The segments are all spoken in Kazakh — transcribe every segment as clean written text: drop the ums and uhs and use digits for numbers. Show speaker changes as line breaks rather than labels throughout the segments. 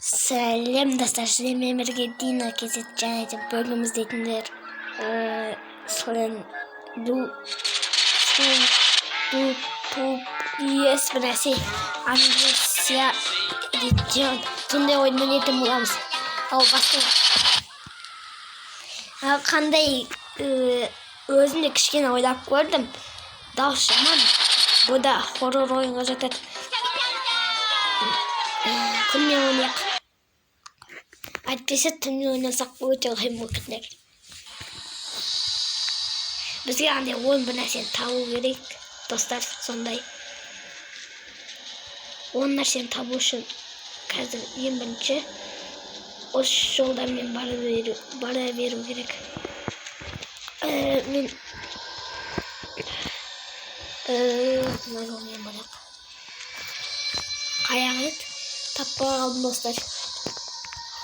Сәлем, достар! Сіздермен бірге Дина KZ және де бүгін біз дейтіндер ду ду ес бір нәрсе Амнезия дейтін сондай ойын ойнайтын боламыз. Ал бастайық. Ал қандай, өзім де кішкене ойлап көрдім. Дауыс жаман. Бұл да хоррор ойынға жатады. Күнмен ойнайық. Әйтпесе түнмен ойнасақ, өте қиын болып кетер. Бізге андай он бір нәрсені табу керек, достар, сондай. Он нәрсені табу үшін қазір ең бірінші осы жолдармен бара беру керек. Мен мына жолмен барайық. Қаяқ еді? Таппай қалдым, достар.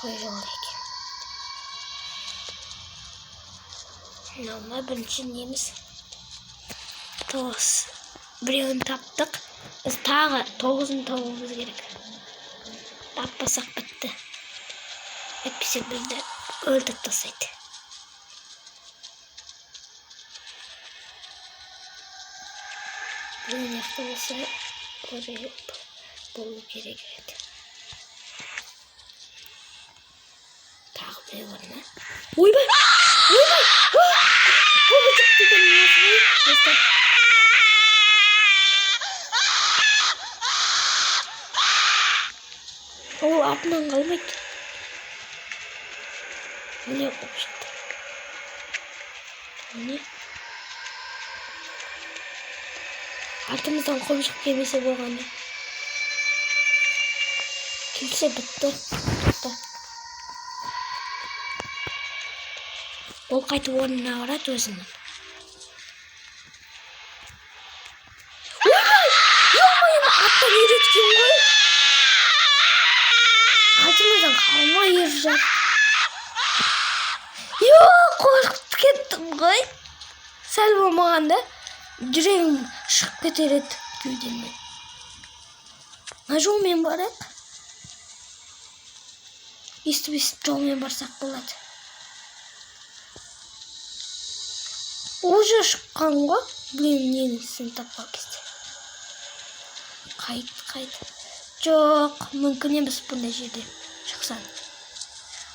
Қай жол екен? Мынау ма бірінші неміз? Тоғыз. Біреуін таптық. Біз тағы тоғызын табуымыз керек. Таппасақ, бітті. Әйтпесе бізді өлтіріп тастайды. Мына жақта болса көріп болу керек еді. Тағы біреу бар ма? Ойбай! Ойбай! Құбыжық деген несі ғой, достар? Ол артынан қалмайды. Міне құбыжықты. Міне. Артымыздан құбыжық келмесе болғаны. Келсе, бітті. Тоқта. Ол қайтып орнына барады өзінің. Ойбай! Ё-моё, аттан үйреткен ғой. Артымыздан қалмай еріп жатыр. Йо, қорқып кеттім ғой. Сәл болмағанда жүрегім шығып кетер еді кеудемнен. Мына жолмен барайық. Естіп естіп жолмен барсақ болады. Уже шыққан ғой. Блин, ненісін тапқан кезде. Қайт, қайт. Жоқ, мүмкін емес бұндай жерде шықсаң.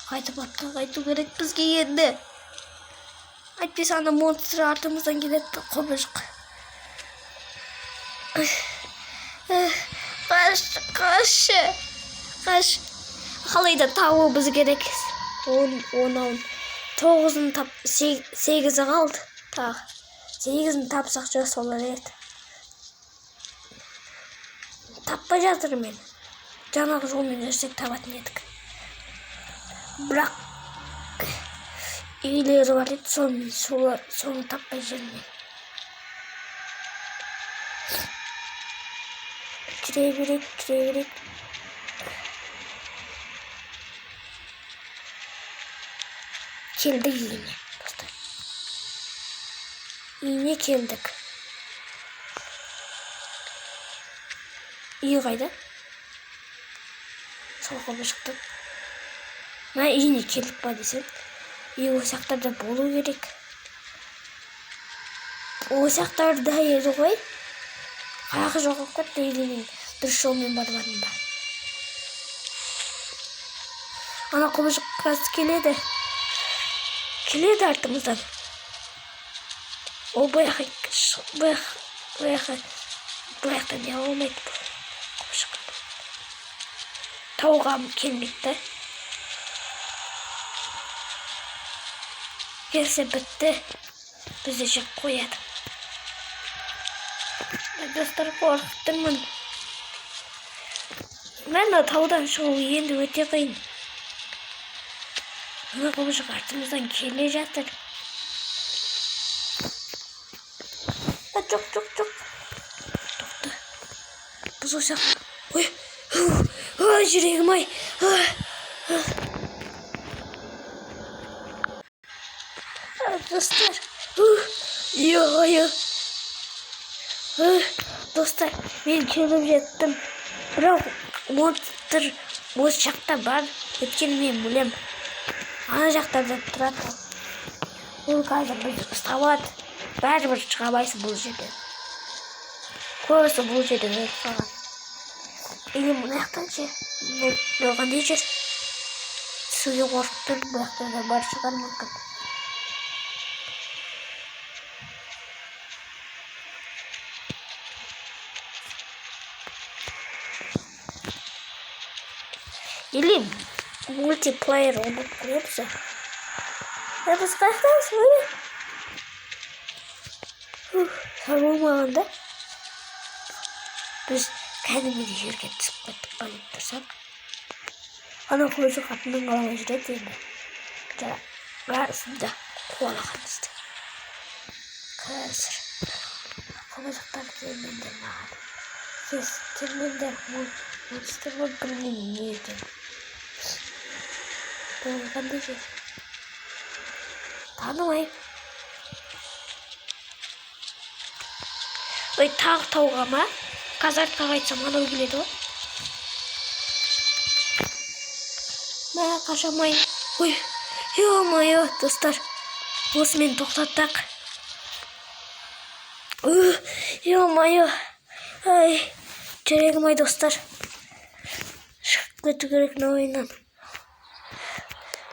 Қайтып артқа қайту керек бізге енді. Әйтпесе ана монстр артымыздан келеді, құбыжық. Қаш, қаш, қаш. Қалай да табуымыз керек. Он, он, он. Тоғызын тап, сегізі қалды. Тағы. Сегізін тапсақ, жақсы болар еді. Таппай жатырмын мен. Жаңағы жолмен жүрсек, табатын едік. Бірақ үйлері бар еді, соны таппай жүрмін мен. Жүре берейік, жүре берейік. Келдік үйіне, достар. Үйіне келдік. Үй қайда? Сол құбыжықты. Мына үйіне келдік па десем, үй осы жақтарда болу керек. Осы жақтарда еді ғой. Қаяққа жоғалып кетті или мен дұрыс жолмен бармадым ба? Ана құбыжық қазір келеді. Келеді артымыздан. Ол бұяққа бұяқ бұяқтан не алмайды бұл құбыжық. Тауға келмейді да. Келсе, бітті. Бізді жеп қояды. Достар, қорқып тұрмын. Мына таудан шығу енді өте қиын. Мына құбыжық артымыздан келе жатыр. А, жоқ, жоқ, жоқ. Тоқта. Біз осы Ой, ой, жүрегім ай. А, а. Достар. Ё-ё. Достар, мен келіп жеттім. Бірақ Монстр осы жақта бар, өйткені мен білем. Ана жақтарда тұрады. Ол қазір бізді ұстап алады. Бәрібір шыға алмайсың бұл жерден. Көбісі бұл жерден өліп қалған. Или мына жақтан ше? Мынау қандай жер? Түсуге қорқып тұрмын, бұл жақта да бар шығар мүмкін. Или мультиплеер ойнап көреміз. Біз қаяқтамыз, міне? Болмаған да. Біз кәдімгідей жерге түсіп кеттік па деп тұрсам. Ана қойшы қатынның қаламай жүреді енді. Расында қуалаған бізді. Қазір. Құбыжықтар келмеңдер маған. Келмеңдер, монстр ма, білмеймін не екенін. Бұл қандай жер? Танымаймын. Ой, тағы тауға ма? Қазір артқа қайтсам анау келеді ғой. Мә, қашамайын. Ой, ё-моё, достар. Осымен тоқтаттық. Ё-моё. Ай, жүрегім ай, достар. Шығып кету керек мына ойыннан.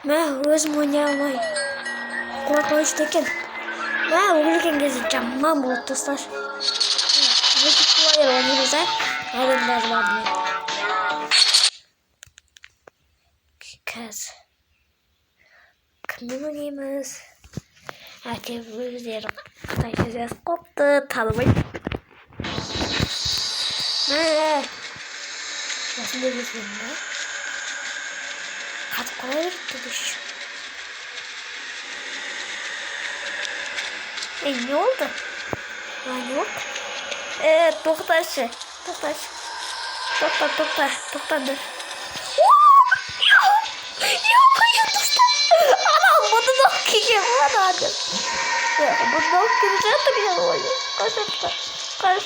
Мә, өзім ойнай алмаймын. Қорқынышты екен. Мә, өлген кезде жаман болады, достар. Мультиплеер ойнаймыз, а? Адамдар бар мен. Қазір. Кіммен ойнаймыз? Әке өздері қытайша жазып қойыпты, танымаймын. Мә, осындай кезде ма? Қатып қала береді деші. Ей, не болды? Не болды? Тоқташы, тоқташы. Тоқта, тоқта, тоқтаңдар. Ё-моё, достар. Анау бұны киген ғой ана адам. Бұны алып келе жатыр, ё-моё. Қаш, қаш.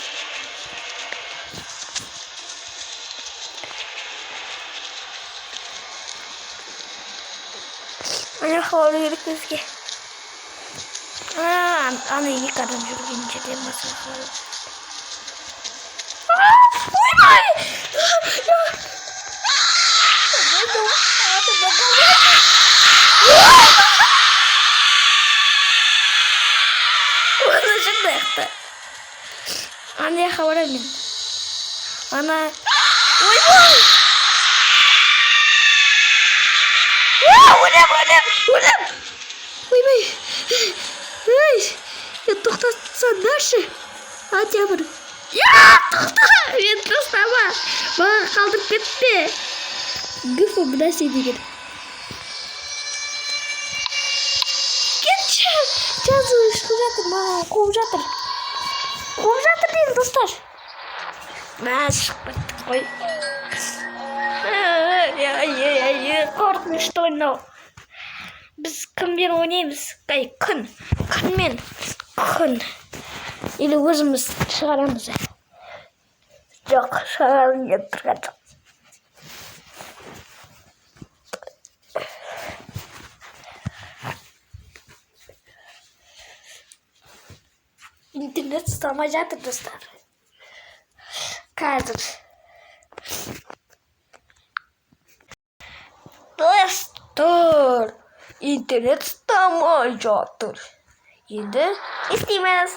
Ана жаққа бару керек бізге. Ана екі адам жүрген жерден басқа. Ойбай! Оны шықты. Ана жаққа барамын мен. Ана. Ойбай! Өлем, өлем, өлем! Ойбай! Ей! Тоқтатсаңдаршы! Октябрь. Я, тоқта! Мен тастама! Маған қалдырып кетпе! Гүфі нәрсе деген. Кетші! Жазу шығып жатыр, маған қуып жатыр. Қуып жатыр деймін, достар. Мә, шығып кеттік қой. Қорқынышты ойнау. Біз кіммен ойнаймыз? Ай, күн. Күнмен. Күн. Или өзіміз шығарамыз. Жоқ, шығарғым келіп тұрған жоқ. Интернет ұстамай жатыр, достар. Қазір. Достар, интернет ұстамай жатыр. Енді не істейміз?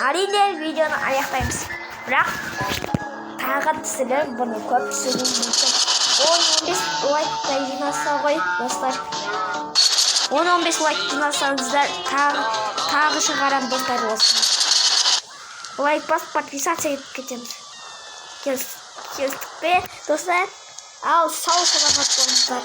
Әрине, видеоны аяқтаймыз. Бірақ тағы түсіріп, бұны көп түсіруім мүмкін. 10-15 лайктай жинаса ғой, достар. 10-15 лайк жинасаңыздар, тағы шығарам, достар, осыны. Лайк басып, подписаться етіп кетеміз. Келістік пе, достар? Ал, сау саламат болыңыздар.